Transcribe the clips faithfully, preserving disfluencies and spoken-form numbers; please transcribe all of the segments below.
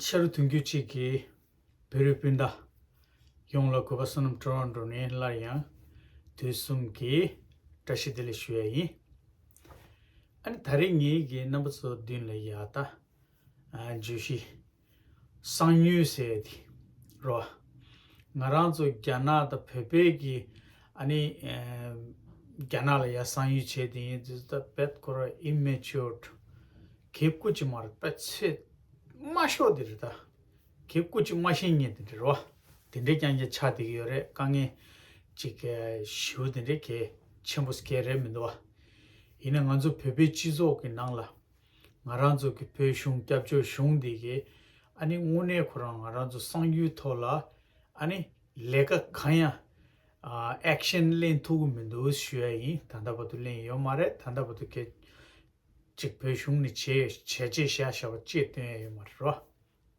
ཤ་རུ་དུང་རྒྱུད་གཅིག་གི་བོད་རིགས་སྤུན་ཟླ་ཡོངས་ལ་གུས་པ་བསོད་ནམས་ཊོ་རོན་ཊོ་ནས་སླར་ཡང་དུས་གསུམ་གྱི་བཀྲ་ཤིས་བདེ་ལེགས་ཞུ་ཡ་ཡིན། ཨ་ནི་ད་རེས་ངེད་ཀྱི་རྣམ་པ་ཚོ་མདུན་ལ་ཡ་ད་ཨ་བརྗོད་གཞི་གསང་ཉུལ་ཟེར་ཡ་དེ་རོ། ང་རང་ཚོ་རྒྱ་ནག་དང་བོད་པའི་གི་ཨ་ནི་ཨ་རྒྱ་ནག་ལ་ཡ་གསང་ཉུལ་བྱས་དེ་ཡིན་དུས་ད་བེད་ཁོ་ར་ཨིམ་མེ་ཅོར་གེ་བཀུར་གྱི་མ་རེད། པད་ཚེ་མ་ཤོག་དེ་རེད་ད། གེ་བཀུར་གྱི་མ་ཤེས་མཁན་དེ་འདྲ་རེད་བ། དེ་འདྲའི་རྐྱང་རྐྱང་ཆགས་བསྡད་ཀྱི་ཡོད་རེད། དཀའ་ངལ་ཅིག་ཞེ་པོ་དེ་འདྲའི་གལ་ཆེན་པོ་གལ་རེད་མི་འདུག་བ། ཡིན་ན་ང་ཚོ་བོད་པའི་སྤྱི་ཚོགས་ཀྱི་ནང་ལ་ང་རང་ཚོ་གི་བོད་གཞུང་སྐྱབས་བཅོལ་གཞུང་འདི་གི་ཨ་ནི་དངོས་གནས་ཁོ་རང་ང་རང་ཚོ་གསང་ཡུལ་ཐོག་ལ་ཨ་ནི་ལས་ཀ་གང་ཡང་ཨེག་ཤན་ལེན་ཐུབ་ཀྱི་མི་འདུག་ཞུ་ཡ་ཡིན། ད་ལྟ་བར་དུ་ལེན་ཡོད་མ་རེད། ད་ལྟ་བར་དུ་གལ་ཅིག་བོད་གཞུང་ནས་བྱས་བྱས་རྗེས་བཞག་བཞག་པ་ཅིག་སྟོན་ཡ་ཡོད་མ་རེད་རོ།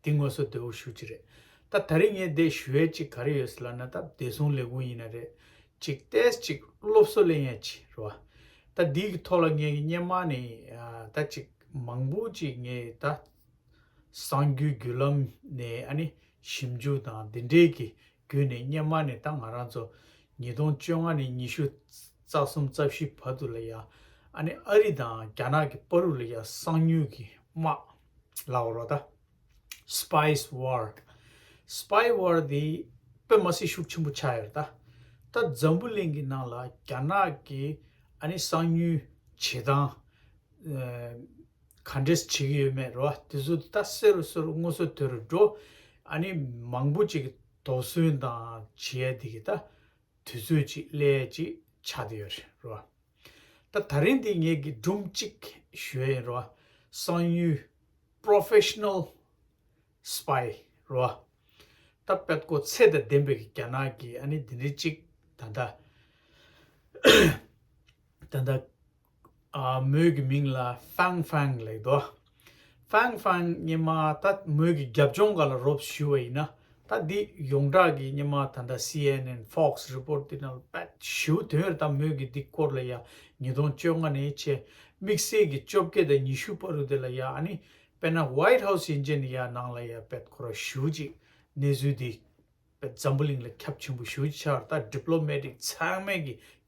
འདི་དངོས་སུ་བདེ་པོ་ཞུ་ཅི་རེད། ད་ད་རེས་ངས་འདི་ཞུ་ཡ་ཅིག་ག་རེ་ཡོད་ཟེར་ལབ་ན་ད་བདེ་སྲུང་ལས་ཁུངས་ཡིན་ན་རེད། ཅིག་ཏེས་ཅིག་སློབ་གསོ་ལེན་ཡ་ཅིག་རོ། ད་འདི་གི་ཐོག་ལ་ངས་སྔོན་མ་ནས་ད་ཅིག་མང་པོ་ཅིག་ངས་ད་གསང་རྒྱུའི་བརྒྱུད་ལམ་ནས་ཨ་ནི་ཞིབ་འཇུག་དང་འདི་འདྲའི་གི་བརྒྱུད་ནས་སྔོན་མ་ནས་ད་ང་རང་ཚོ་ཉིས་སྟོང་བཅོ་ལྔ་ནས་ཉི་ཤུ་རྩ་གསུམ་རྩ་བཞི་བར་དུ་ལ་ཡ་ཨ་ནི་ཨ་རི་དང་རྒྱ་ནག་གི་བར་དུ་ལ་ཡ་གསང་ཉུལ་གྱི་དམག་ལབ་རོ་ད། Spice War། Spy War་དེ་དཔེ་མ་སྲིད་ཤུགས་ཆེན་པོ་ཆགས་ཡོད་རེད་ད། ད་འཛམ་བུ་གླིང་གི་ནང་ལ་རྒྱ་ནག་གི་ཨ་ནི་གསང་ཉུལ་བྱེད་སྟངས་ག་འདྲས་བྱེད་ཀྱི་ཡོད་མེད་རོ། དེ་ཚོ་ད་གསལ་རུ་གསལ་རུ་དངོས་སུ་དོད་རུ་འགྲོ། ཨ་ནི་མང་པོ་ཅིག་གི་དོགས་ཟོན་དང་བྱེད་ཡ་དེ་གི་ད་དུས་ཚོད་ཅིག་སླེབས་ཅིག་ཆགས་བསྡད་ཡོད་རེད་རོ། ད་ད་རིང་འདི་ངེད་ཀྱི་སྒྲུང་གཅིག་ཞུ་ཡ་ཡིན་རོ། གསང་ཉུལ་Professional Spy་རོ། ད་དཔེ་ཀོ་ཚད་དང་ལྡན་པའི་རྒྱ་ནག་གི་ཨ་ནི་འདི་འདྲའི་གཅིག་ད་ལྟ་ད་ལྟ་ཨ་མོས་ཀྱི་མིང་ལ་ཧྥང་ཧྥང་ལབ་འདུག་ཧྥང་ཧྥང་སྔོན་མ་ད་མོས་ཀྱི་རྒྱབ་ལྗོངས་སྒང་ལ་རོབ་ཞུས་པ་ཡིན་ན་ད་འདི་ཡོངས་གྲགས་ཀྱི་སྔོན་མ་ད་ལྟ་སི་ཨེན་ཨེན་ཕོག་སི་རི་པོར་ཊི་འདི་ནང་ལ་དཔེ་ཞེ་པོ་ཐོན་ཡོད་རེད། ད་མོས་ཀྱི་འདི་སྐོར་ལ་ཡ་ཉིས་སྟོང་བཅོ་ལྔ་ནས་བྱས་དམིགས་བསལ་གྱི་བཅོ་བརྒྱད་དང་ཉི་ཤུ་བར་དུ་དེ་ལ་ཡ་ཨ་ནི་དཔེར་ན་White House་ཡིན་ཅེ་ནི་ཡ་ནང་ལ་ཡ་དཔེ་ཁོ་ར་ཞེ་པོ་ཅིག་གནས་ཚུལ་འདི་འཛམ་བུ་གླིང་ལ་ཁྱབ་ཆེན་པོ་ཞེ་པོ་ཅིག་ཆགས་རེད། ད་ཌི་པི་ལོ་མེ་ཊིག་ཚང་མས་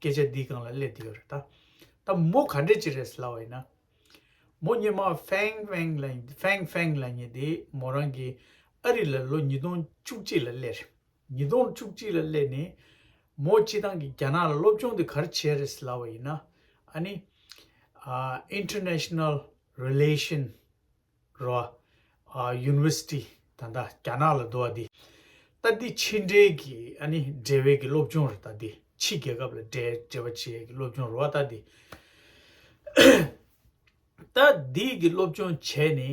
ཀྱི་སྐད་ཆ་འདིའི་སྒང་ལ་སླེབས་བསྡད་ཡོད་རེད། ད་ད་མོ་ག་འདྲས་ཅིག་རེད་ལབ་པ་ཡིན་ན། མོ་སྔོན་མ་ཧྥེང་ཧྥེང་ལབ་ཧྥེང་ཧྥེང་ལབ་མཁན་དེ་མོ་རང་གི་ཨ་རི་ལ་ལོ་ཉིས་སྟོང་བཅུ་གཅིག་ལ་སླེབས་རེད། ཉིས་སྟོང་བཅུ་གཅིག་ལ་སླེབས་ནས་མོ་སྤྱིར་བཏང་གི་རྒྱ་ནག་ལ་སློབ་སྦྱོང་དེ་ག་རེ་བྱས་རེད་ལབ་པ་ཡིན་ན། ཨ་ནི་ཨ་International Relation་རོ། ཨ་University་ད་ལྟ་རྒྱ་ནག་ལ་འདུག་པ་འདི། ད་འདི་ཕྱི་འབྲེལ་གྱི་ཨ་ནི་འབྲེལ་བའི་གི་སློབ་སྦྱོང་རེད། ད་འདི་ཕྱི་རྒྱལ་ཁབ་ལ་འབྲེལ་འབྲེལ་བ་བྱེད་ཡས་ཀྱི་སློབ་སྦྱོང་རེད་པ། ད་འདི་ད་འདི་གི་སློབ་སྦྱོང་བྱས་ནས་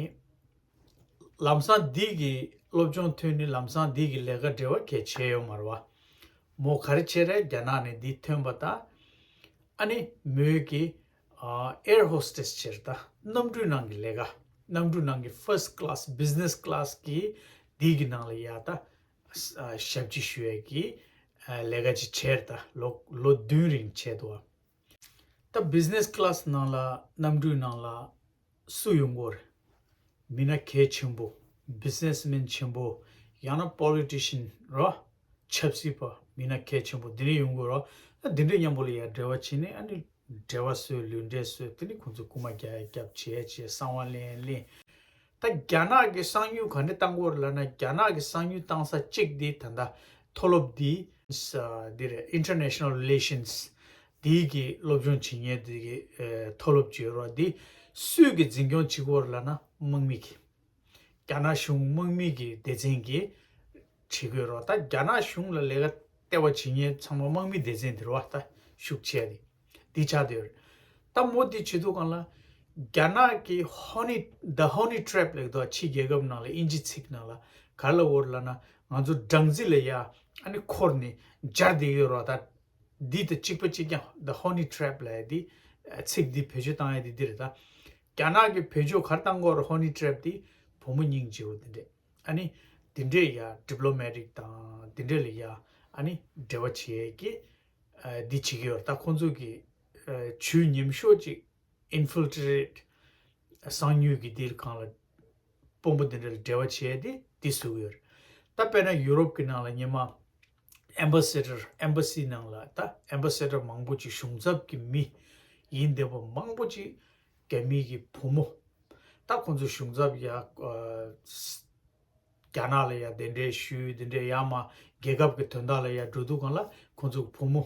ལམ་སང་འདི་གི་སློབ་སྦྱོང་ཐོན་ནས་ལམ་སང་འདི་གི་ལས་ཀ་འབྲེལ་བ་གལ་ཆེ་ཡོད་མ་རེད་པ། མོ་ག་རེ་བྱས་རེད། རྒྱ་ནག་ནས་འདི་ཐོན་པ་དང་ཨ་ནི་མོས་ཀྱི་ཨ་air hostess་བྱས་རེད། ད་གནམ་གྲུའི་ནང་གི་ལས་ཀ། གནམ་གྲུ་ནང་གི་first class, business class་གི་འདི་གི་ནང་ལ་ཡ་ད་ཨ་ཞབས་ཕྱི་ཞུ་ཡས་ཀྱི་ཨ་ལས་ཀ་ཅིག་བྱས་རེད། ད་ལོ་ལོ་བདུན་རིང་བྱས་འདུག་པ། ད་business class་ནང་ལ་གནམ་གྲུའི་ནང་ལ་སུ་ཡོང་གི་ཡོད་རེད། མི་སྣ་གལ་ཆེན་པོ། businessman་ཆེན་པོ། ཡང་ན་politician་རོ། ཆབ་སྲིད་པ། མི་སྣ་གལ་ཆེན་པོ་འདི་འདྲ་ཡོང་གི་ཡོད་རེད། ད་འདི་འདྲ་མཉམ་པོ་ལ་ཡ་འབྲེལ་བ་བྱས་ནས་ཨ་ནི་འབྲེལ་བ་བཟོས། ལུས་འབྲེལ་བཟོས། དེ་ནི་ཁོང་ཚོ་རྐུ་མ་རྒྱག་ཡ་རྒྱབ། བྱས་བྱས་གསང་བ་ལེན་ལེན། ད་རྒྱ་ནག་གི་གསང་ཉུལ་ག་འདྲ་བཏང་གི་ཡོད་རེད་ལབ་ན། རྒྱ་ནག་གི་གསང་ཉུལ་བཏང་ས་གཅིག་འདི་ད་ལྟ་མཐོ་སློབ་འདི་ས་འདི་རེད། International Relations་འདི་གི་སློབ་སྦྱོང་བྱེད་མཁན་འདི་གི་ཨེ་མཐོ་སློབ་ཅིག་ཡོད་རེད་པ། འདི་སུས་ཀྱི་འཛིན་སྐྱོང་བྱེད་ཀྱི་ཡོད་རེད་ལབ་ན་དམག་མི་གིས། རྒྱ་ནག་གཞུང་དམག་མི་གི་སྡེ་ཚན་གྱིས་བྱེད་ཀྱི་ཡོད་རེད་པ། ད་རྒྱ་ནག་གཞུང་ལ་ལས་ཀ་ལྟེ་བ་བྱེད་མཁན་ཚང་མ་དམག་མི་སྡེ་ཚན་དེ་རེད་པ། ད་ཤུགས་ཆེ་བ་དེ། འདི་ཆགས་བསྡད་ཡོད་རེད། ད་མོ་འདི་བྱེད་དུས་སྒང་ལ་རྒྱ་ནག་གི་honey, the honey trap་ལབ་འདུག་ཕྱི་རྒྱལ་ཁབ་ནང་ལ་དབྱིན་ཇི་ཚིག་ནང་ལ་ག་རེ་ལབ་ཀྱི་ཡོད་རེད་ལབ་ན། ང་ཚོ་སྦྲང་རྩི་ལ་ཡ་ཨ་ནི་འཁོར་ནས་འབྱར་བསྡད་ཀྱི་ཡོད་རེད་པ། ད་འདི་དང་གཅིག་པ་གཅིག་རྐྱང་། the honey trap་ལབ་ཡ་འདི་ཚིག་འདི་བེད་སྤྱོད་བཏང་ཡ་འདི་འདི་རེད། ད་རྒྱ་ནག་གིས་བེད་སྤྱོད་ག་རེ་བཏང་གི་ཡོད་རེད། honey trap་འདི་བུ་མོ་སྙིང་རྗེ་པོ་འདི་འདྲས། ཨ་ནི་འདི་འདྲས་ཡ་diplomatic་དང་འདི་འདྲས་ལ་ཡ་ཨ་ནི་འབྲེལ་བ་བྱེད་ཡས་ཀྱི་ཨ་འདི་བྱེད་ཀྱི་ཡོད་རེད། ད་ཁོང་ཚོ་གི་ཨ་ཇུས་མཉམ་ཤོས་ཅིག་infiltrate་གསང་ཉུལ་གྱི་འདི་སྒང་ལ་ དཔོན་པོ་དེ་འདྲ་ལ་འབྲེལ་བ་བྱས་ཏེ་དེ་བཟོ་གི་ཡོད་རེད། ད་དཔེར་ན་ཡུ་རོབ་ཀྱི་ནང་ལ་སྔོན་མ་ཨེམ་བྷ་སེ་ཌར་ཨེམ་བྷ་སི་ནང་ལ་ད་ཨེམ་བྷ་སེ་ཌར་མང་པོ་ཅིག་གཞུང་ཚབ་ཀྱི་མི་ཡིན་བསྡད་པ་མང་པོ་ཅིག་རྒྱ་མི་གི་བུ་མོ། ད་ཁོང་ཚོ་གཞུང་ཚབ་ཡ་རྒྱ་ནག་ལ་ཡ་གདན་འདྲེན་ཞུས། དེ་འདྲའི་ཡ་མ་རྒྱལ་ཁབ་ཀྱི་དོན་དག་ལ་ཡ་འགྲོ་དུས་སྒང་ལ་ཁོང་ཚོ་བུ་མོ་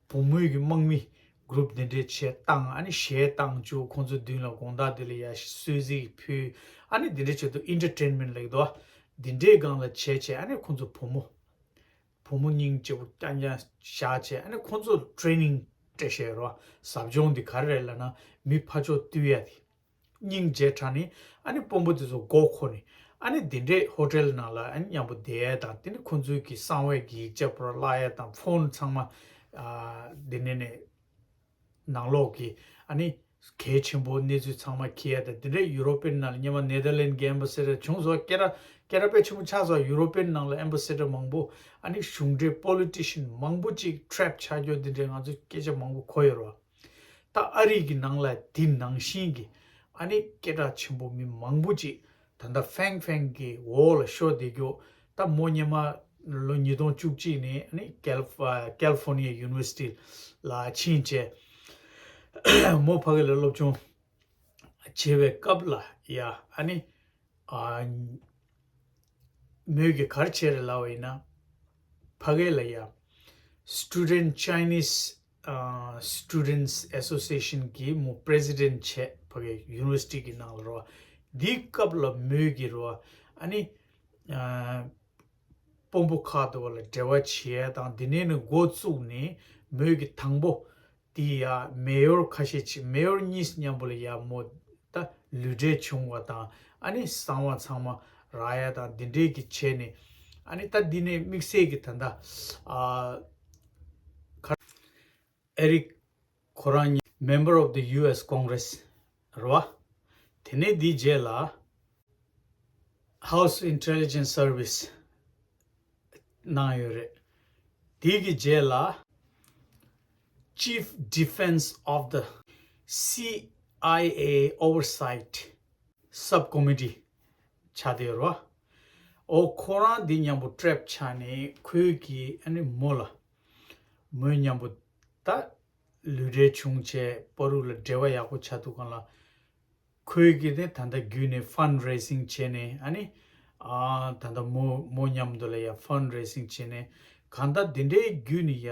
བུ་མོའི་གི་དམག་མི་གུ་རུབ་དེ་འདྲའི་བྱས་བཏང་། ཨ་ནི་གཞས་བཏང་བཅུག་ཁོང་ཚོ་མདུན་ལ་དགོང་དག་དེ་ལ་ཡ་གསོལ་ཚིགས་ཕུལ། ཨ་ནི་དེ་འདྲའི་ཆེད་དུ་ཨིན་ཊར་ཊེན་མེན་ཊི་ལབ་ཀྱི་འདུག་དེ་འདྲའི་སྒང་ལ་བྱས་བྱས། ཨ་ནི་ཁོང་ཚོ་བུ་མོ་བུ་མོ་སྙིང་རྗེ་པོ་རྐྱང་རྐྱང་བཞག་བྱས། ཨ་ནི་ཁོང་ཚོ་ཊེ་ནིང་སྤྲད་བཞག་རོ། ཟབ་སྦྱོང་འདི་ག་རེ་རེད་ལབ་ན་མི་ཕར་ཕྱོགས་བཏུལ་ཡ་དེ། སྙིང་རྗེ་དྲགས་ནས་ཨ་ནི་དཔོན་པོ་དེ་ཚོ་མགོ་འཁོར་ནས་ཨ་ནི་འདི་འདྲའི་ཧོ་ཊེལ་ནང་ལ་ཨ་ནི་མཉམ་པོ་བསྡད་ཡ་དང་། དེ་ནི་ཁོང་ཚོའི་གི་གསང་བའི་གི་ཡིག་ཆ་པོ་ར་བརླག་ཡ་དང་། ཕོན་ཚང་མ་ཨ་འདི་ནས་ནས་ནང་ལོགས་ཀྱི་ཨ་ནི་གལ་ཆེན་པོ་གནས་ཚུལ་ཚང་མ་འཁྱེར་ཡ་དང་། འདི་འདྲའི་ཡུ་རོ་པན་ནང་ལ་སྔོན་མ་ནེ་དར་ལེན་གྱི་ཨེམ་བྷ་སེ་ཌར་བྱུང་སོང་། སྐད་གྲགས་སྐད་གྲགས་དཔེ་ཆེན་པོ་ཆགས་སོང་། ཡུ་རོ་པན་ནང་ལ་ཨེམ་བྷ་སེ་ཌར་མང་པོ། ཨ་ནི་གཞུང་འབྲེལ་པོ་ལི་ཊི་ཤན་མང་པོ་ཅིག་ཊེབ་ཆགས་རྒྱུ་འདི་འདྲའི་ང་ཚོ་སྐད་ཆ་མང་པོ་གོ་ཡོད་རེད་བ། ད་ཨ་རི་གི་ནང་ལ་དེ་ནང་བཞིན་གྱི་ཨ་ནི་སྐད་གྲགས་ཆེན་པོ་མི་མང་པོ་ཅིག་ད་ལྟ་ཧྥེང་ཧྥེང་གི་འོག་ལ་ཤོར་བསྡད་རྒྱུ། ད་མོ་སྔོན་མ་ལོ་ཉིས་སྟོང་བཅུ་གཅིག་ནས་ཨ་ནི་ཀལ་ཀལ་ཧྥོ་ནི་ཡ་ཡུ་ནི་ཝར་སི་ཊི་ལ་ཕྱིན་བྱས། མོ་ཕ་གི་ལ་སློབ་སྦྱོང་བྱེད་པའི་སྐབས་ལ་ཡ་ཨ་ནི་ཨ། མོས་ཀྱི་ག་རེ་བྱས་རེད་ལབ་པ་ཡིན་ན། ཕ་གི་ལ་ཡ་Student Chinese ཨ་Students Association གི་མོ་པི་རེ་སི་ཌེན་ཊི་བྱས། ཕ་གི་ཡུ་ནི་ཝར་སི་ཊི་གི་ནང་ལ་རོ། འདིའི་སྐབས་ལ་མོས་ཀྱི་རོ། ཨ་ནི་ཨ་དཔོན་པོ་ཁག་དེ་བ་ལ་འབྲེལ་བ་བྱེད་ཡ་དང་། འདི་ནས་ནི་འགོ་བཙུགས་ནས་མོས་ཀྱི་དང་པོ་དེ་ཡ་མེ་ཡོར་ཁ་ཤས་ཅིག་མེ་ཡོར་གཉིས་མཉམ་པོ་ལ་ཡ་མོ་ད་ལུས་འབྲེལ་བྱུང་བ་དང་། ཨ་ནི་གསང་བ་ཚང་མ་རག་ཡ་དང་། འདི་འདྲའི་གི་བྱས་ནས། ཨ་ནི་ད་འདི་ནས་དམིགས་བསལ་གྱི་ད་ལྟ་ཨ་ཁ་ཨེ་རིག་ཁོ་རང་member of the U S Congress རེད་བ། དེ་ནས་འདི་རྗེས་ལ་House Intelligence Service གནང་ཡོད་རེད། དེ་གི་རྗེས་ལ་Chief Defense of the C I A Oversight Subcommittee ཆགས་བསྡད་ཡོད་རེད་བ། ཨོ་ཁོ་རང་འདི་མཉམ་པོ་ཊེབ་ཆགས་ནས་ཁོའི་གི་ཨ་ནི་མོ་ལ་མོའི་མཉམ་པོ་ད་ལུས་འབྲེལ་བྱུང་བྱས་བར་དུ་ལ་འབྲེལ་བ་ཡག་པོ་ཆགས་འདུག་གང་ལ། ཁོའི་གི་ནི་ད་ལྟ་བརྒྱུད་ནས་ཕན་རེ་སིང་བྱས་ནས། ཨ་ནི་ཨ་ད་ལྟ་མོ་མོ་མཉམ་དུ་ལ་ཡ་ཕན་རེ་སིང་བྱས་ནས། གང་ལྟར་འདི་འདྲའི་བརྒྱུད་ནས་ཡ་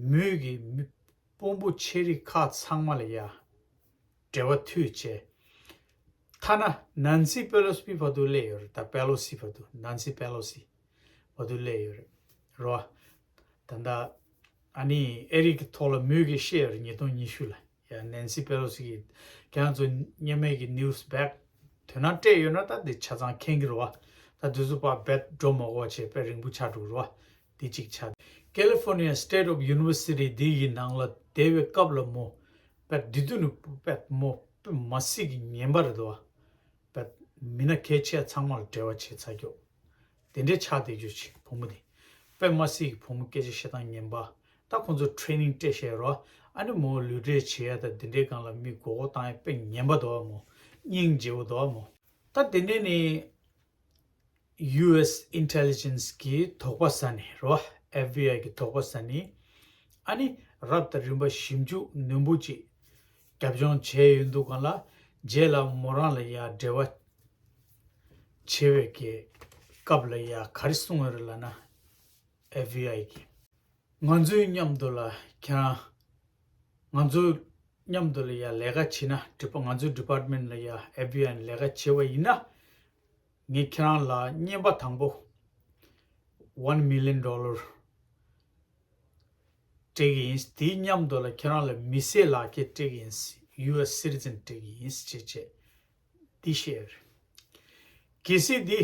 མོས་གི་མི་དཔོན་པོ་ཆེ་རིགས་ཁག་ཚང་མ་ལ་ཡ་འབྲེལ་བ་མཐུད་བྱས། ཐ་ན་ནན་སི་པེ་ལོ་སི་བར་དུ་སླེབས་ཡོད་རེད། ད་པེ་ལོ་སི་བར་དུ། ནན་སི་པེ་ལོ་སི་བར་དུ་སླེབས་ཡོད་རེད་རོ། ད་ལྟ་ཨ་ནི་ཨེ་རིག་གི་ཐོག་ལ་མོས་གི་བཤད་ཡོད་རེད། ཉིས་སྟོང་ཉི་ཤུ་ལ་ཡ་ནན་སི་པེ་ལོ་སི་གི་ཁྱེད་རང་ཚོ་སྔོན་མའི་གི་ནིའུ་སི་བེག་དོ་སྣང་སྤྲད་ཡོད་ན་ད་འདི་ཆ་ཚང་མཁྱེན་གི་རེད་བ། ད་དུས་ཚོད་ཕར་རྦད་འགྲོ་མ་དགོས་པ་བྱས་དཔེ་རིང་པོ་ཆགས་འགྲོ་གི་རེད་བ། འདི་གཅིག་ཆགས། California State of University འདི་ཡི་ནང་ལ་བསྡད་པའི་སྐབས་ལ་མོ་དཔེ་འདི་དུས་ནི་དཔེ་མོ་དཔེ་མ་སྲིད་ཀྱི་ངན་པ་རེད་འདུག་བ། དཔེ་མི་སྣ་གལ་ཆེ་ཚང་མ་ལ་འབྲེལ་བ་བྱས་ཚར་རྒྱུ། དེ་འདྲའི་ཆགས་བསྡད་རྒྱུ་ཅིག་བུ་མོ་དེ། དཔེ་མ་སྲིད་ཀྱི་བུ་མོ་སྐད་ཆ་བཤད་སྟངས་ངན་པ། ད་ཁོང་ཚོ་ཊེ་ནིང་སྤྲད་བཞག་རོ། ཨ་ནི་མོ་ལུས་འབྲེལ་བྱེད་ཡ་དང་འདི་འདྲའི་སྒང་ལ་མི་མགོ་སྐོར་བཏང་ཡ་དཔེ་ངན་པ་འདུག་བ་མོ། སྙིང་རྗེ་པོ་འདུག་བ་མོ། ད་དེ་ནས་ནི་ཡུ་ཨེས་ཨིན་ཊེ་ལི་ཇེན་སི་གི་དོགས་པ་ཟ་ནས་རོ། ཨེཕ་བི་ཨའི་གི་དོགས་པ་ཟ་ནས། ཨ་ནི་རབ་དང་རིམ་པ་ཞིབ་འཇུག་ནན་པོ་ཅིག་རྒྱབ་ལྗོངས་བྱས་ཡོད་འདུག་གང་ལ། རྗེས་ལ་མོ་རང་ལ་ཡ་འབྲེལ་བ་བྱེད་པའི་གི་སྐབས་ལ་ཡ་ག་རེ་གསུངས་ཡོད་རེད་ལབ་ན། ཨེཕ་བི་ཨའི་གི་ང་ཚོའི་མཉམ་དུ་ལ་ཁྱེད་རང་། ང་ཚོའི་མཉམ་དུ་ལ་ཡ་ལས་ཀ་བྱེད་ན། ཌི་པ་ང་ཚོའི་ཌི་པཊ་མེན་ཊི་ལ་ཡ་ཨེཕ་བི་ཨའི་ལས་ཀ་བྱེད་པ་ཡིན་ན། ངས་ཁྱེད་རང་ལ་རྔན་པ་དང་པོ་ཝན་མི་ལི་ཡོན་ཌོ་ལར་སྤྲད་ཀྱི་ཡིན། དེའི་མཉམ་དུ་ལ་ཁྱེད་རང་ལ་མི་སེར་ལག་ཁྱེར་སྤྲད་ཀྱི་ཡིན། ཡུ་ཨེས་སི་ཊི་ཛེན་སྤྲད་ཀྱི་ཡིན་ཅེས་བྱས་འདི་བཤད་ཡོད་རེད། གལ་སྲིད་འདི་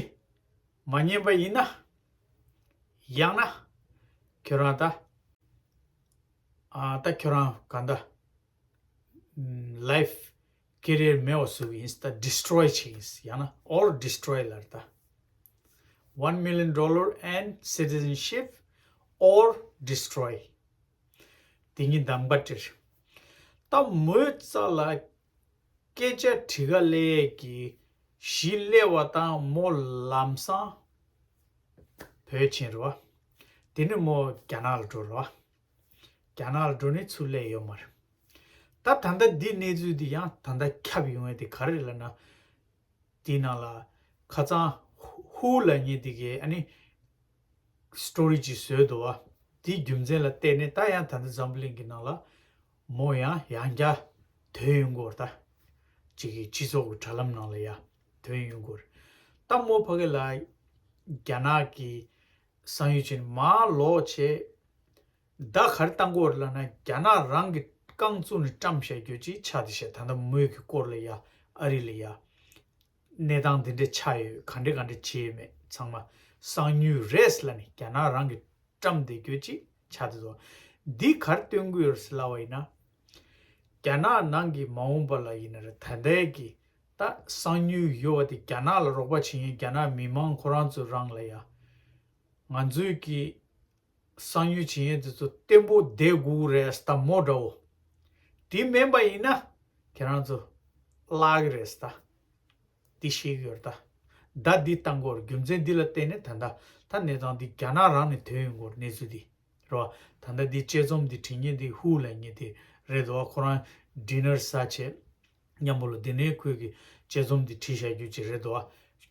མ་ཉན་པ་ཡིན་ན། ཡང་ན་ཁྱོད་རང་ད་ཨ་ད་ཁྱོད་རང་ག་འདྲ་ལའིཕ་ཀེ་རི་ཡར་མེད་པ་བཟོ་གི་ཡིན། ད་ཌི་སི་ཊོ་ཡི་བྱེད་ཀྱི་ཡིན། ཡང་ན་ཨོར་ཌི་སི་ཊོ་ཡི་ལབ་རེད་ད། One million dollar and citizenship or destroy. དེ་གཉིས་གདམ་ག་སྤྲད། ད་མོའི་རྩ་ལ་སྐད་ཆ་དྲི་ག་སླེབས་ཀྱི་ གཞིས་སླེབས་པ་དང་མོ་ལམ་སང་བོད་ཕྱིན་རེད་བ། དེ་ནས་མོ་རྒྱ་ནག་ལ་འགྲོ་རེད་བ། རྒྱ་ནག་ལ་འགྲོ་ནས་ཚུར་སླེབས་ཡོད་མ་རེད། ད་ད་ལྟ་འདི་གནས་ཚུལ་འདི་ཡང་ད་ལྟ་ཁྱབ་ཡོང་ཡས་དེ་ག་རེ་རེད་ལབ་ན། དེའི་ནང་ལ་ཁ་སང་ཧུ་ལབ་མཁན་དེ་གས་ཨ་ནི་སི་ཊོ་རི་ཅིག་བཟོས་འདུག་བ། དེའི་རྒྱུ་མཚན་ལ་བརྟེན་ནས་ད་ཡང་ད་ལྟ་འཛམ་བུ་གླིང་གི་ནང་ལ་མོ་ཡང་ཡང་བསྐྱར་ཐོན་ཡོང་གི་ཡོད་རེད་ད། གཅིག་གི་སྤྱི་ཚོགས་ཀྱི་དྲ་ལམ་ནང་ལ་ཡང་ཐོན་ཡོང་གི་ཡོད་རེད། ད་མོ་ཕ་གི་ལ་རྒྱ་ནག་གི་གསང་ཡུལ་ཅན་མར་ལོག་བྱས། ད་ག་རེ་བཏང་གི་ཡོད་རེད་ལབ་ན། རྒྱ་ནག་རང་གི་རྐང་བཙུགས་ནས་བཀྲམ་བཞག་རྒྱུ་ཅིག་ཆགས་བསྡད་བཞག་ད་ལྟ་མོས་ཀྱི་སྐོར་ལ་ཡ་ཨ་རི་ལ་ཡ་གནས་སྟངས་འདི་འདྲ་ཆགས་ཡོད། ག་འདྲ་ག་འདྲ་བྱས་ཡོད་མེད་ཚང་མ་གསང་ཉུལ་རེད་ལབ་ནས། རྒྱ་ནག་རང་གི་བཀྲམ་བསྡད་རྒྱུ་ཅིག་ཆགས་བསྡད་འདུག་འདི་ག་རེ་སྟོན་གྱི་ཡོད་རེད་ལབ་པ་ཡིན་ན། རྒྱ་ནག་ནང་གི་མ་འོངས་པ་ལ་ཡིན་ན་རེད། ད་ལྟའི་གི་ད་གསང་ཉུལ་ཡོད་པ་དེ་རྒྱ་ནག་ལ་རོགས་པ་བྱེད་མཁན་རྒྱ་ནག་མི་མང་ཁོ་རང་ཚོ་རང་ལ་ཡ། ང་ཚོའི་གི་གསང་ཉུལ་བྱེད་མཁན་དེ་ཚོ་བརྟན་པོ་བསྡད་དགོས་རེད་ད་མོ་འདྲ་བོ། དེ་མིན་པ་ཡིན་ན་ཁྱེད་རང་ཚོ་བརླག་གི་རེད་ད། འདི་ཤེས་ཀྱི་ཡོད་རེད་ད། ད་འདི་བཏང་གི་ཡོད་རེད། རྒྱུ་མཚན་འདི་ལ་བརྟེན་ནས་ད་ལྟ་ད་གནས་སྟངས་འདི་རྒྱ་ནག་རང་ནས་ཐོན་ཡོང་གི་ཡོད་རེད་གནས་ཚུལ་འདི། རེད་བ། ད་ལྟ་འདི་དཔྱད་རྩོམ་འདི་བྲིས་མཁན་འདི་ཧུ་ལབ་མཁན་དེ་རེད་འདུག་བ། ཁོ་རང་ཌི་ནར་ཟ་བྱས་མཉམ་པོ་ལ་དེ་ནས་ཁོས་ཀྱི་དཔྱད་རྩོམ་འདི་བྲིས་བཞག་རྒྱུ་ཅིག་རེད་འདུག་བ།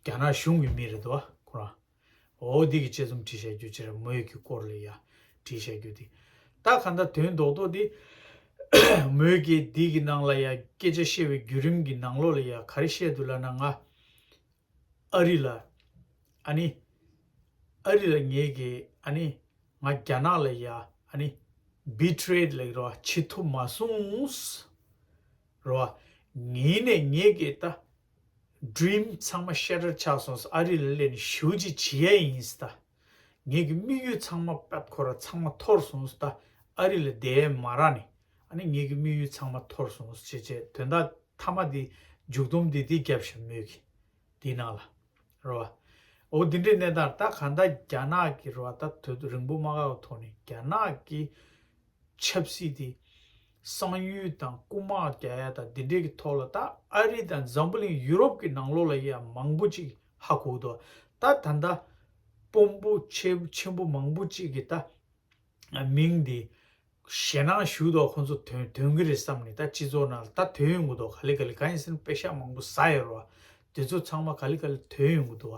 རྒྱ་ནག་གཞུང་གི་མི་རེད་འདུག་བ་ཁོ་རང་། འོ་འདི་གི་དཔྱད་རྩོམ་བྲིས་བཞག་རྒྱུ་ཅིག་རེད། མོའི་གི་སྐོར་ལ་ཡ་བྲིས་བཞག་རྒྱུ་དེ། ད་ག་འདྲ་དོན་རྡོག་རྡོག་འདི་མོའི་གི་འདི་གི་ནང་ལ་ཡ་སྐད་ཆ་བཤད་པའི་བརྒྱུད་རིམ་གི་ནང་ལོགས་ལ་ཡ་ག་རེ་བཤད་འདུག་ལབ་ན། ང་ཨ་རི་ལ་ཨ་ནི་ཨ་རི་ལ་ངེད་ཀྱི་ཨ་ནི་ང་རྒྱ་ནག་ལ་ཡ་ཨ་ནི་བི་ཊི་རེ་ཌི་ལབ་ཀྱི་རེད་བ། བྱེད་ཐུབ་མ་སོང་། རེད་བ། ངེད་ནས་ངེད་ཀྱི་ད་ཌི་རིམ་ཚང་མ་ཤེ་ཊར་ཆགས་སོང་། ཨ་རི་ལ་སླེབས་ནས་ཞེ་པོ་ཅིག་བྱེད་ཡས་ཡིན་ད། ངེད་ཀྱི་དམིགས་ཡུལ་ཚང་མ་པད་ཁོ་ར་ཚང་མ་འཐོར་སོང་ད། ཨ་རི་ལ་བསྡད་མ་རག་ནས་ཨ་ནི་ངེད་ཀྱི་དམིགས་ཡུལ་ཚང་མ་འཐོར་སོང་ཞེས་བྱས། དོན་དག་མཐའ་མ་འདི་མཇུག་སྡོམ་འདི་འདི་བརྒྱབ་ཤག་མོས་ཀྱི་འདི་ནང་ལ། རེད་བ། འོ་འདི་འདྲའི་གནས་སྟངས། ད་ག་འདྲ་རྒྱ་ནག་གི་རེད་བ། ད་དུས་རིང་པོ་མ་འགོར་བའི་ཐོག་ནས་རྒྱ་ནག་གི་ཆབ་སྲིད་དེ་གསང་ཡུལ་དང་རྐུ་མ་རྒྱག་ཡ་དང་འདི་འདྲའི་གི་ཐོག་ལ། ད་ཨ་རི་དང་འཛམ་བུ་གླིང་ཡུ་རོབ་ཀྱི་ནང་ལོགས་ལ་ཡ་མང་པོ་ཅིག་ཧ་གོ་འདུག་ད་ད་ལྟ་དཔོན་པོ་ཆེ་ཆེན་པོ་མང་པོ་ཅིག་གི་ད་མིང་དེ་ཞེད་སྣང་ཞུ་འདུག་ཁོང་ཚོ་ཐོན་ཐོན་གྱི་རེད་བསམ་ནས། ད་སྤྱི་ཚོགས་ནང་ལ་ད་ཐོན་ཡོང་གི་འདུག་ག་ལེ་ག་ལེ། གང་ཡིན་ཟེར་ན་པེ་ཤག་མང་པོ་ཟ་ཡོད་རེད་བ། དེ་ཚོ་ཚང་མ་ག་ལེ་ག་ལེ་ཐོན་ཡོང་གི་འདུག་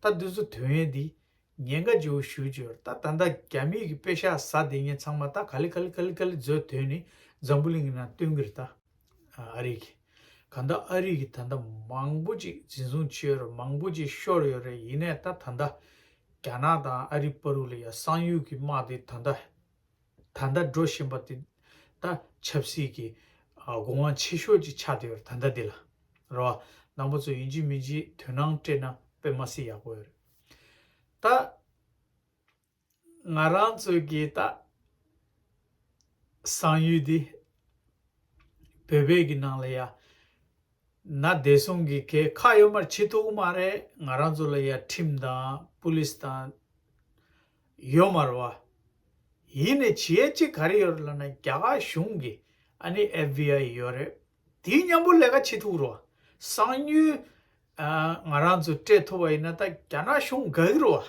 བ། ད་དེ་ཚོ་ཐོན་ཡས་འདི་ཉེན་ཁ་ལྗིད་པོ་ཞེ་པོ་ཅིག་ཡོད་རེད། ད་ད་ལྟ་རྒྱ་མི་གི་པེ་ཤག་ཟ་བསྡད་མཁན་ཚང་མ་ད་ག་ལེ་ག་ལེ་ག་ལེ་ག་ལེ་འཛུལ་ཐོན་ནས་འཛམ་བུ་གླིང་གི་ནང་སྟོན་གྱི་རེད་ད། ཨ་རི་གི་ག་འདྲ་ཨ་རི་གི་ད་ལྟ་མང་པོ་ཅིག་འཛིན་བཟུང་བྱས་ཡོད་རེད། མང་པོ་ཅིག་ཤོར་ཡོད་རེད། ཡིན་ནའི་ད་ད་ལྟ་རྒྱ་ནག་དང་ཨ་རི་བར་དུ་ལ་ཡ་གསང་ཡུལ་གྱི་དམག་དེ་ད་ལྟ་ད་ལྟ་འགྲོ་བཞིན་པ་དེ་ད་ཆབ་སྲིད་ཀྱི་ཨ་དགོས་དབང་ཆེ་ཤོས་ཅིག་ཆགས་བསྡད་ཡོད་རེད་ད་ལྟ་འདི་ལ། རེད་བ། རྣམ་པ་ཚོ་ཡིན་གཅིག་མིན་གཅིག་དོ་སྣང་སྤྲད་ན་དཔེ་མ་སྲིད་ཡག་པོ་ཡོད་རེད། ད་ང་རང་ཚོའི་གི་ད་གསང་ཡུལ་འདི་བོད་པའི་གི་ནང་ལ་ཡ་ན་བདེ་སྲུང་གི་གའི་ཁག་ཡོད་མ་རེད། བྱེད་ཐུབ་ཀྱི་མ་རེད། ང་རང་ཚོ་ལ་ཡ་ཁྲིམས་དང་པུ་ལིས་དང་ཡོད་མ་རེད་བ། ཡིན་ནའི་བྱེད་ཡས་ཅིག་ག་རེ་ཡོད་རེད་ལབ་ན། རྒྱ་གར་གཞུང་གི་ཨ་ནི་ཨེཕ་བི་ཨའི་ཡོད་རེད། དེའི་མཉམ་པོ་ལས་ཀ་བྱེད་ཐུབ་རེད་བ། གསང་ཉུལ་ཨ་ང་རང་ཚོ་སྤྲད་ཐུབ་པ་ཡིན་ན་ད་རྒྱ་ནག་གཞུང་དགའ་གི་རེད་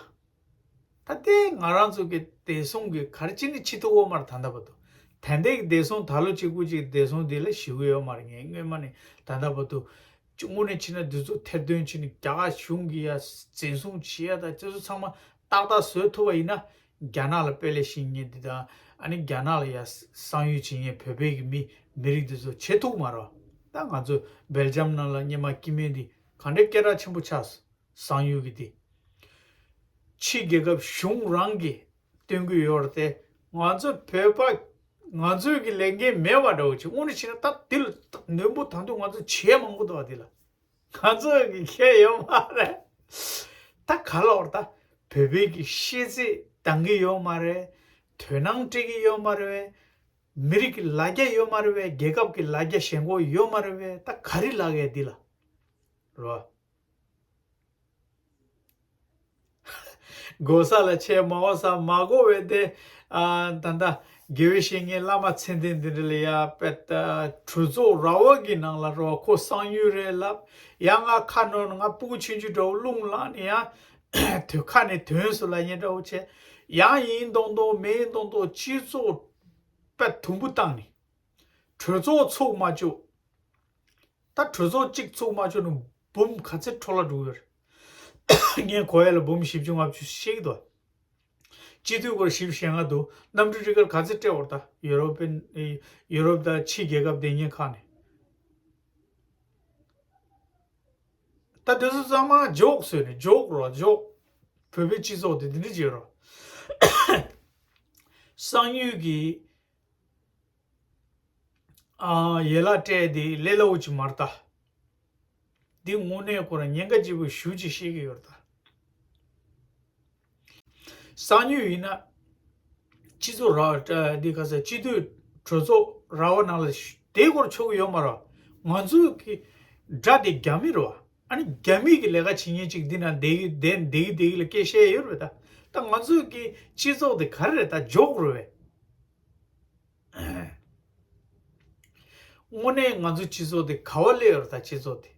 བ། ད་དེ་ང་རང་ཚོ་གི་བདེ་སྲུང་གི་ག་རེ་བྱས་ནས་བྱེད་ཐུབ་ཡོད་མ་རེད་ད་ལྟ་བར་དུ། ད་ལྟའི་གི་བདེ་སྲུང་ད་ལོ་གཅིག་པུ་གཅིག་བདེ་སྲུང་དེ་ལ་ཞེ་པོ་ཡོད་མ་རེད། ངས་སྔོན་མ་ནས་ད་ལྟ་བར་དུ་དངོས་གནས་བྱས་ན་འདི་ཚོ་ཐེར་འདོན་བྱས་ནས་རྒྱ་གར་གཞུང་གི་ཡ་འཛིན་བཟུང་བྱེད་ཡ་དང་དེ་ཚོ་ཚང་མ་ཏག་ཏག་བཟོ་ཐུབ་པ་ཡིན་ན། རྒྱ་ནག་ལ་དཔེ་ལེགས་ཤེས་མཁན་འདི་དང་ཨ་ནི་རྒྱ་ནག་ལ་ཡ་གསང་ཡུལ་བྱེད་མཁན་བོད་པའི་གི་མི་མི་རིགས་འདི་ཚོ་བྱེད་ཐུབ་མ་རེད། ད་ང་ཚོ་སྦེལ་ཇམ་ནང་ལ་སྔོན་མ་སྐྱིད་སྨོན་འདི་ག་འདྲའི་སྐད་གྲགས་ཆེན་པོ་ཆགས་སོང་། གསང་ཡུལ་གྱི་དེ། ཕྱི་རྒྱལ་ཁབ་གཞུང་རང་གིས་སྟོན་གྱི་ཡོད་རེད་དེ། ང་ཚོ་བོད་པ་ང་ཚོའི་གི་ལས་འགན་མེད་པ་འདྲ་བོ་ཅིག་དངོས་གནས་བྱས་ན་ད་དེ་ལ་ནོར་འབུ་ད་དུང་ང་ཚོ་བྱེད་མང་པོ་འདུག་བ། དེ་ལ་ང་ཚོ་གི་ཁྱད་ཡོད་མ་རེད། ད་ག་ལ་བར་ད་བོད་པའི་གི་ཤེས་ཚད་འདང་གི་ཡོད་མ་རེད། དོ་སྣང་སྤྲད་ཀྱི་ཡོད་མ་རེད། མི་རིགས་ཀྱི་ལ་རྒྱ་ཡོད་མ་རེད་བས། རྒྱལ་ཁབ་ཀྱི་ལ་རྒྱ་ཞེན་ཁོག་ཡོད་མ་རེད་བས། ད་ག་རེ་ལབ་ཡས་འདི་ལ་རོ། དགོས་ས་ལ་ཆད། མ་དགོས་ས་མ་དགོས་པའི་དེ། ཨ་ད་ལྟ་དགེ་བའི་བཤེས་གཉེན་བླ་མ་མཚན་ལྡན་འདི་འདྲ་ལ་ཡ་པད་གྲོས་ཚོགས་ར་བ་གི་ནང་ལ་རོ། ཁོ་གསང་ཡུལ་རེད་ལབ། ཡང་ང་ཁ་ནོར་ནས་ང་སྤུ་གུ་ཆུང་ཆུང་འདྲ་བོ་རླུང་ལངས་ནས་ཡང་དོན་ཁ་ནས་དོན་སུ་ལ་ཉེ་འདྲ་བོ་བྱས། ཡང་ཡིན་མདོག་མདོག་མིན་མདོག་མདོག་སྤྱི་ཚོགས་པད་དུམ་བུ་བཏང་ནས་གྲོས་ཚོགས་ཚུགས་མ་བཅུག་ད་གྲོས་ཚོགས་གཅིག་ཚུགས་མ་བཅུག་ནས་འབུམ་ག་ཚད་འཕྲོ་བརླག་འགྲོ་གི་ཡོད་རེད། ངས་གོ་ཡ་ལ་འབུམ་བཞི་བཅུ་ལྔ་བཅུ་ཤེས་ཀྱི་འདུག་སྤྱི་འཐུས་སྐོར་བཞི་བཅུ་ཞེ་ལྔ་འདུག་གནམ་གྲུ་རི་ཁར་ག་ཚད་སྤྲད་བར་ད་ཡུ་རོབ་པའི་ཡུ་རོབ་དང་ཕྱི་རྒྱལ་ཁབ་དེ་གཉིས་ཁག་ནས། ད་དེ་ཚོ་ཚང་མ་ཇོག་བཟོས་ནས་ཇོག་རོ་ཇོག་བོད་པའི་སྤྱི་ཚོགས་དེ་འདི་འདྲ་བྱེད་རོ། གསང་ཡུལ་གྱི་ཨ་ཡན་ལག་སྤྲད་དེ་ལས་སླ་བོ་ཅིག་མ་རེད་ད། འདི་དངོས་གནས་ཁོ་རང་ཉེན་ཁ་ཆེ་པོ་ཞེ་པོ་ཅིག་ཤེས་ཀྱི་ཡོད་རེད་ད། གསང་ཉུལ་ཡིན་ན་སྤྱི་ཚོགས་ར་འདི་ག་ས་སྤྱི་འཐུས་གྲོས་ཚོགས་ར་བ་ནང་ལ་དེའི་སྐོར་ཆོག་གི་ཡོད་མ་རེད། ང་ཚོའི་གི་དགྲ་དེ་རྒྱ་མི་རེད་བ། ཨ་ནི་རྒྱ་མི་གི་ལས་ཀ་བྱེད་མཁན་ཅིག་འདི་ན་བསྡད་ཀྱི་བསྡད་བསྡད་ཀྱི་བསྡད་ཀྱི་ལ་སྐད་བཤད་ཡོད་རེད་ད། ད་ང་ཚོའི་གི་སྤྱི་ཚོགས་དེ་ག་རེ་རེད་ད། ཇོག་རེད་བས། དངོས་གནས་ང་ཚོ་སྤྱི་ཚོགས་དེ་ག་བ་སླེབས་ཡོད་རེད་ད། སྤྱི་ཚོགས་དེ་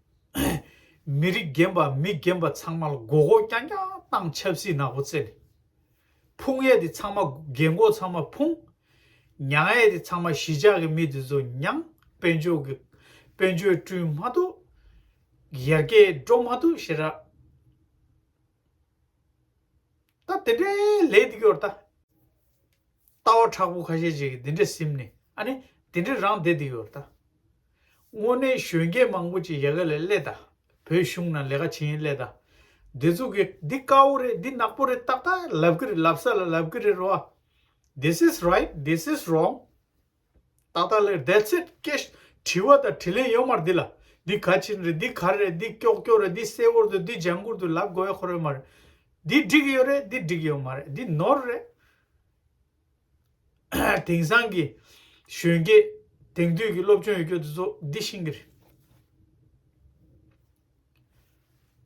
མི་རིགས་རྒན་པ་མི་རྒན་པ་ཚང་མ་ལ་མགོ་སྐོར་རྐྱང་རྐྱང་བཏང་། ཆབ་སྲིད་ནག་པོ་རྩེ་ནས་ཕུང་ཡས་དེ་ཚང་མ་རྒན་གོག་ཚང་མ་ཕུང་། མྱང་ཡས་དེ་ཚང་མ་གཞིས་ཆགས་ཀྱི་མི་དེ་ཚོ་མྱང་། དཔལ་འབྱོར་གྱི་དཔལ་འབྱོར་བསྐྲུན་མ་ཐུབ། ཡར་རྒྱས་འགྲོ་མ་ཐུབ་ཞེ་དྲག་ད་དེ་འདྲའི་ལས་འདི་གྱོར་ད། ལྟ་བ་མཁྲེགས་པོ་ཁ་ཤས་ཅིག་གིས་འདི་འདྲ་སེམས་ནས་ཨ་ནི་འདི་འདྲ་རང་བསྡད་འདི་གྱོར་ད། དངོས་གནས་གཞོན་སྐྱེས་མང་པོ་ཅིག་ཡ་ག་ལས་སླེབས་ད། བོད་གཞུང་ནང་ལས་ཀ་བྱེད་མཁན་སླེབས་ད། འདི་ཚོ་གིས་འདི་དཀར་པོ་རེད། འདི་ནག་པོ་རེད། ཏག་ཏག་ལབ་ཀྱི་རེད། ལབ་ས་ལ་ལབ་ཀྱི་རེད་རོ། This is right, this is wrong. ཏག་ཏག་ལབ། That's it. སྐད་དྲི་བ་དང་དྲིས་ལན་ཡོད་མ་རེད་འདི་ལ། འདི་ག་ཕྱིན་རེད། འདི་ག་རེད། འདི་ཀྱོག་ཀྱོག་རེད། འདི་གསལ་བོ་རེད། འདི་ལྗང་གུ་རེད། འདི་ལབ་དགོས་ཡ་ཁོ་རང་མ་རེད། འདི་འགྲིག་གི་ཡོད་རེད། འདི་འགྲིག་གི་ཡོད་མ་རེད། འདི་ནོར་རེད། དེང་སང་གི་གཞོན་སྐྱེས་དེང་དུས་ཀྱི་སློབ་སྦྱོང་ཡོད་རྒྱུ་དེ་ཚོ་འདི་ཤེས་ཀྱི་རེད།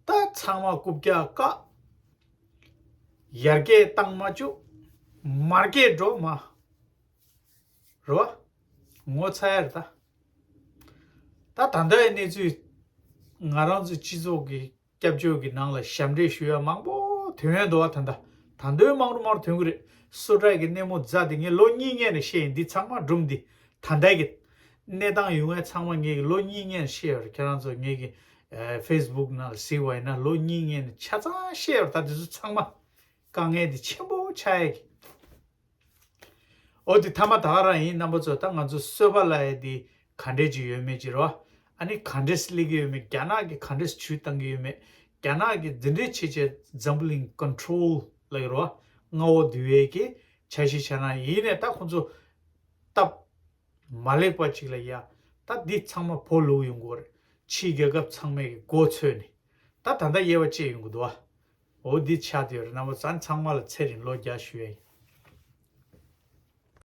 ད་ཚང་མ་རྐུབ་བཀྱག་བཀག་ཡར་རྒྱས་བཏང་མ་བཅུག་མར་རྒྱས་འགྲོ་མ། རེད་བ། ངོ་ཚ་ཡ་རེད་ད། ད་ད་ལྟའི་གནས་ཚུལ་ང་རང་ཚོའི་སྤྱི་ཚོགས་ཀྱི་སྐྱབས་བཅོལ་གྱི་ནང་ལ་ཞབས་འདྲེན་ཞུ་ཡ་མང་པོ་ཐོན་ཡ་འདུག་བ། ད་ལྟ་ད་དུང་མང་རུ་མང་རུ་ཐོན་གྱི་རེད། སུ་ཊ་གི་སྣེ་མོ་རྫ་དེ་ངས་ལོ་གཉིས་སྔོན་ནས་བཤད་ཡིན། འདི་ཚང་མ་སྒྲུང་འདི་ད་ལྟའི་གི་གནས་སྟངས་ཡོང་ཡ་ཚང་མ་ངས་ལོ་གཉིས་སྔོན་ནས་བཤད་ཡོད་རེད། ཁྱེད་རང་ཚོ་ངས་གི་ཨེ་ཕེ་སི་བུག་ནང་ལ་གཟིགས་པ་ཡིན་ན་ལོ་གཉིས་སྔོན་ནས་ཆ་ཚང་བཤད་ཡོད་རེད། ད་འདི་ཚོ་ཚང་མ་དཀའ་ངལ་འདི་ཆེན་པོ་ཆགས་ཡ་གི། འོ་དེ་མཐའ་མ་ད་ག་རང་ཡིན། རྣམ་པ་ཚོ་ད་ང་ཚོ་གསོད་པ་ལབ་ཡ་དེ་ག་འདྲས་ཅིག་ཡོད་མེད་ཅིག་རེད་བ། ཨ་ནི་ག་འདྲས་སླེབས་ཀྱི་ཡོད་མེད། རྒྱ་ནག་གིས་ག་འདྲས་ཇུས་བཏང་གི་ཡོད་མེད། རྒྱ་ནག་གིས་འདི་འདྲས་བྱས་བྱས་འཛམ་བུ་གླིང་ཀོན་ཊོལ་ལབ་ཀྱི་རེད་བ། མངའ་འོག་བསྡུ་ཡས་ཀྱི་འཆར་གཞི་འཆར་སྣང་ཡིན་ནའི་ད་ཁོང་ཚོ་སྟབས་མ་ལེགས་པ་ཅིག་ལ་ཡ། ད་འདི་ཚང་མ་བོ་ལུག་ཡོང་གི་རེད། ཕྱིའི་རྒྱལ་ཁབ་ཚང་མས་ཀྱི་མགོ་ཚོས་ནས་ད་ད་ལྟ་དབྱེ་བ་ཕྱེ་ཡོང་གི་འདུག་བ། འོ་འདི་ཆགས་བསྡད་ཡོད་རེད། རྣམ་པ་ཚོ་ཚང་མ་ལ་ཚེ་རིང་ལོ་བརྒྱ་ཞུ་ཡ་ཡིན།